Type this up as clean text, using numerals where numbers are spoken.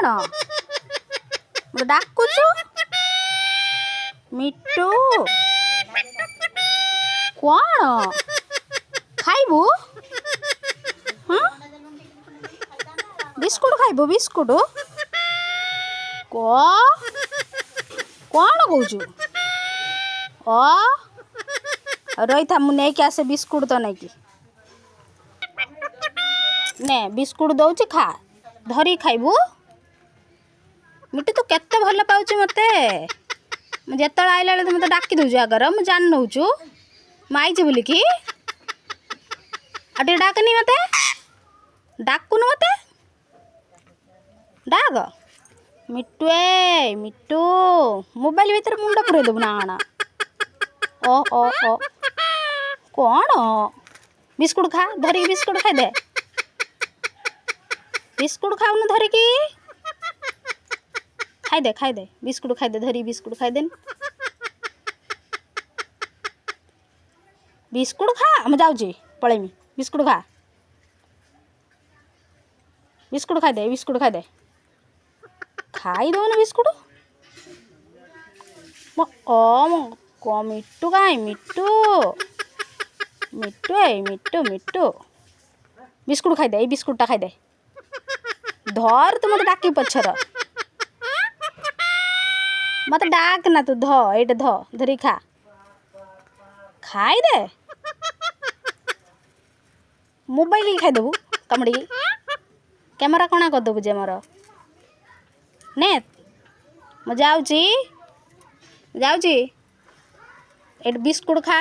କ'ଣ ମୋତେ ଡାକୁଛୁ? ମିଟୁ, କ'ଣ ଖାଇବୁ? ହଁ, ବିସ୍କୁଟ ଖାଇବୁ? ବିସ୍କୁଟ କ କ'ଣ କହୁଛୁ? ଅ ରହିଥା, ମୁଁ ନେଇକି ଆସେ ବିସ୍କୁଟ ତ ନେଇକି। ନେ, ବିସ୍କୁଟ ଦେଉଛି, ଖା, ଧରିକି ଖାଇବୁ। ମିଟୁ, ତୁ କେତେ ଭଲ ପାଉଛୁ ମୋତେ। ମୁଁ ଯେତେବେଳେ ଆଇଲା ବେଳେ ତୁ ମୋତେ ଡାକି ଦେଉଛୁ ଆଗର, ମୁଁ ଜାଣି ନେଉଛୁ ମୁଁ ଆଇଛି ବୋଲିକି। ଆଉ ଟିକେ ଡାକନି ମୋତେ, ଡାକୁନୁ ମୋତେ, ଡାକ। ମିଟୁ, ଏ ମିଟୁ, ମୋବାଇଲ ଭିତରେ ମୁଣ୍ଡ ପୁରେଇ ଦେବୁ ନା କ'ଣ? ଅ ଅ ଅ କ'ଣ? ବିସ୍କୁଟ ଖା, ଧରିକି ବିସ୍କୁଟ ଖାଇଦେ। ବିସ୍କୁଟ ଖାଉନୁ? ଧରିକି ଖାଇଦେ, ଖାଇଦେ, ବିସ୍କୁଟ ଖାଇଦେ, ଧରିକି ବିସ୍କୁଟ ଖାଇଦେନି। ବିସ୍କୁଟ ଖା, ମୁଁ ଯାଉଛି, ପଳେଇମି। ବିସ୍କୁଟ ଖା, ବିସ୍କୁଟ ଖାଇଦେ, ବିସ୍କୁଟ ଖାଇଦେ। ଖାଇଦେଉନୁ ବିସ୍କୁଟ। ମୋ ଅ ମୋ ମିଟୁ କାଇଁ? ମିଟୁ, ମିଟୁ, ଏଇ ମିଟୁ, ମିଟୁ, ବିସ୍କୁଟ ଖାଇଦେ, ଏଇ ବିସ୍କୁଟଟା ଖାଇଦେ। ଧର, ତୁ ମୋତେ ଡାକି ପଛର ମୋତେ ଡାକ ନା, ତୁ ଧ, ଏଇଟା ଧ, ଧରିକି ଖା, ଖାଇଦେ। ମୋବାଇଲ ଖାଇଦେବୁ କାମୁଡ଼ିକି, କ୍ୟାମେରା କଣା କରିଦେବୁ ଯେ ମୋର। ନେ, ମୁଁ ଯାଉଛି, ଯାଉଛି। ଏଇଠି ବିସ୍କୁଟ ଖା।